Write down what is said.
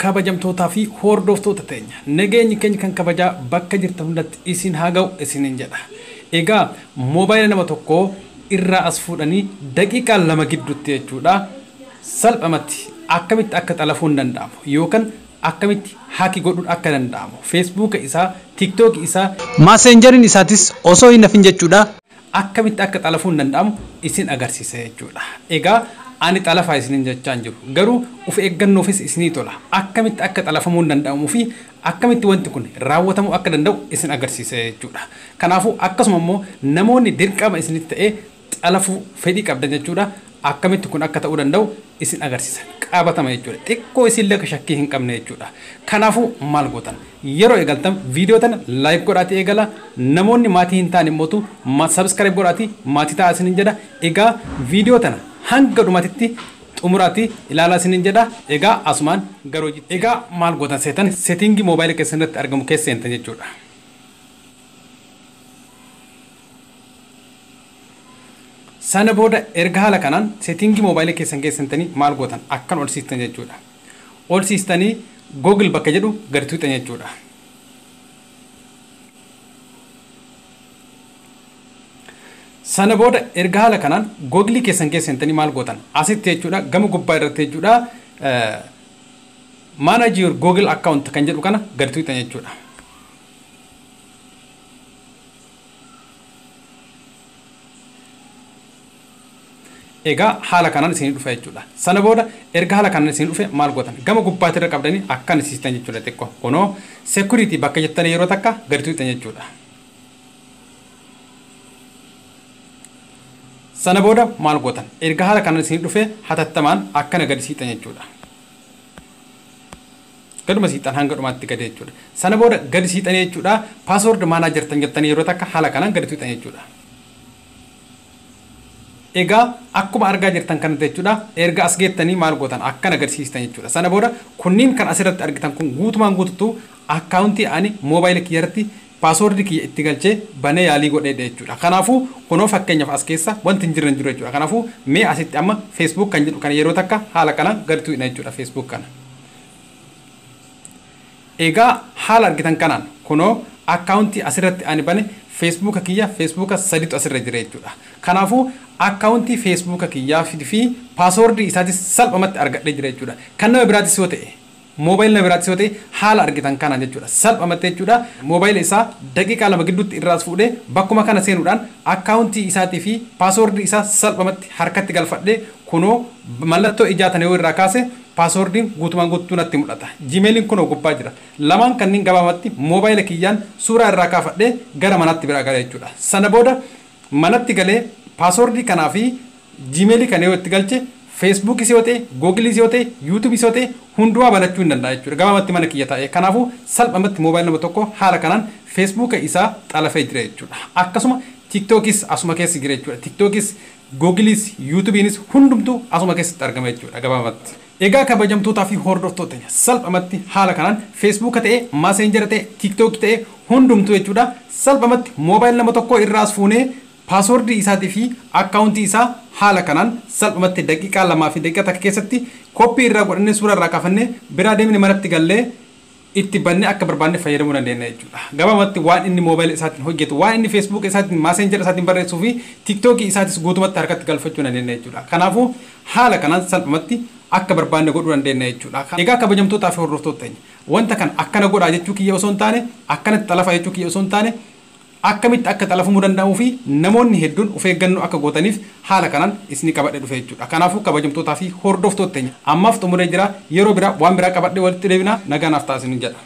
Kabajamtootaa fi hordoftoota teenya, nageenyi keenya kan kabajaa bakka jirtan hundatti isin haa ga'u isiniin jedha. Egaa moobaayila nama tokkoo irraa as fuudhanii daqiiqaa 2 gidduutti jechuudha salphamatti akkamitti akka xalafuun danda'amu yookaan akkamitti haaki godhuun akka danda'amu, feesbuuka isaa, tiiktookii isaa, maaseenjariin isaatis osoo hin hafin jechuudha akkamitti akka xalafuun danda'amu isin agarsiisa jechuudha. Egaa ani xalafaa isiniin jechaa hin jiru, garuu of eeggannoofis isinii tola. Akkamitti akka xalafamuun danda'amuu fi akkamitti wanti kun raawwatamuu akka danda'u isin agarsiisa jechuudha. Kanaafuu akkasuma immoo namoonni dirqama isinitti ta'ee xalafuu fedhii qabdan jechuudha, akkamitti kun akka ta'uu danda'u isin agarsiisa. Qabatama jechuudha. Xiqqoo isin akka shakkii hin qabne jechuudha. Kanaafuu maal gootan? Yeroo eegaltan viidiyoo tana like godhaatii eegala. Namoonni maatii hin taane immoo subscribe godhaatii maatii ta'aa isiniin jedha. Egaa viidiyoo tana hanga dhumatitti xumuraatii ilaalaa isiniin jedha. Egaa asumaan garuu egaa maal gootan seetan seetingii moobaayila keessan irratti argamu keessa seentan jechuudha. Sana booda erga haala kanaan seetingii moobaayila keessan keessantanii maal gootan akkan ol siistan jechuudha. Ol siistanii Google bakka jedhu gadi tuuxan jechuudha. Sana booda erga haala kanaan Google keessan keessantanii maal gootan asitti jechuudha gama gubbaa irratti jechuudha manage your Google account kan jedhu kana gadi tuuxan jechuudha. Egaa haala kanaan isinii dhufa jechuudha. Sana booda erga haala kanaan isinii dhufe maal gootan gama gubbaatti irra qabdanii akkan isiistan jechuudha xiqqoo. Kunoo security bakka jettanii yeroo takka gadi tuuxan jechuudha. Sana booda maal gootan erga haala kanaan isinii dhufe hatattamaan akkana gadi siixan jechuudha. Gaduma siixan hanga dhumaatti gadi jechuudha. Sana booda gadi siixanii jechuudha password manager jettanii yeroo takka haala kanaan gadi tuuxan jechuudha. Egaa akkuma argaa jirtan kanatti jechuudha erga as geettanii maal gootan akkana agarsiistan jechuudha. Sana booda kunniin kan asirratti argitan kun guutumaan guututu akkaawuntii ani moobaayila kiyya irratti paaswoordii kiyya itti galchee banee yaalii godheedha jechuudha. Kanaafuu kunoo fakkeenyaaf as keessa wanti hin jirre hin jiru jechuudha. Kanaafuu mee asitti amma Facebook kan jedhu kana yeroo takka haala kanaan gadi tuqna jechuudha Facebook kana. Egaa haala argitan kanaan kunoo akkaawuntii asirratti ani bane Facebook kiyya Facebook sadiitu asirra jira jechuudha. Kanaafuu akkaawuntii Facebook kiyyaa fi paaswoordii isaatis salphumatti argadhee jira jechuudha. Kan nama biraatis yoo ta'e moobaayila nama biraatis yoo ta'e haala argitan kanaan jechuudha. Salphumatti jechuudha moobaayila isaa daqiiqaa 2 gidduutti irraas fuudhee bakkuma kana seenuudhaan akkaawuntii isaatii fi paaswoordii isaa salphumatti harkatti galfadhee kunoo mallattoo ijaa tana yoo irraa kaase paaswoordiin guutumaan guutuu natti mul'ata. Gmailiin kunoo gubbaa jira. Lamaan kanneen gabaabatti moobaayila kiyyaan suuraa irraa kaafadhee gara manaatti biraa gala jechuudha. Sana booda manatti galee paaswoordii kanaa fi Gmailii kana yoo itti galche Facebookis yoo ta'e, Googleis yoo ta'e, YouTubeis yoo ta'e hundumaa banachuu hin danda'a jechuudha. Gabaabatti mana kiyya taa'ee. Kanaafuu salphumatti moobaayila nama tokko haala kanaan Facebooka isaa xalafee jira jechuudha. Akkasuma TikTokis asuma keessa jira jechuudha. TikTokis, Googleis, YouTubeinis hundumtuu asuma keessatti argama jechuudha gabaabatti. Egaa kabajamtootaa fi hordoftoota salphumatti haala kanaan Facebooka ta'e, Messenger ta'e, TikTok ta'e hundumtuu jechuudha salphumatti moobaayila nama tokko irraas fuunee paaswoordii isaatii fi akkaawuntii isaa haala kanaan salphumatti daqiiqaa 2 fi daqiiqaa 1 keessatti koppii irraa godhannee suuraa irraa kaafannee biraa deemnee manatti gallee itti bannee akka barbaanne fayyadamuu dandeenya jechuudha. Gabaabatti waan inni moobaayila isaatiin hojjetu, waan inni Facebook isaatiin, Messenger isaatiin barreessuu fi TikTok isaatis guutumatti harkatti galfachuu dandeenya jechuudha. Kanaafuu haala kanaan salphumatti akka barbaanne godhuu dandeenya jechuudha. Egaa kabajamtootaa fi hordoftoota teenya wanta kana akkana godhaa jechuu kiyya osoo hin taane, akkanatti xalafaa jechuu kiyya osoo hin taane, akkamitti akka xalafamuu danda'uu fi namoonni hedduun of eeggannoo akka gootaniif haala kanaan isinii qabadhee dhufe jechuudha. Kanaafuu kabajamtootaa fi hordoftoota teenya ammaaf xumuree jira. Yeroo biraa waan biraa qabadhee walitti deebina. Nagaa naaf ta'a isiniin jedha.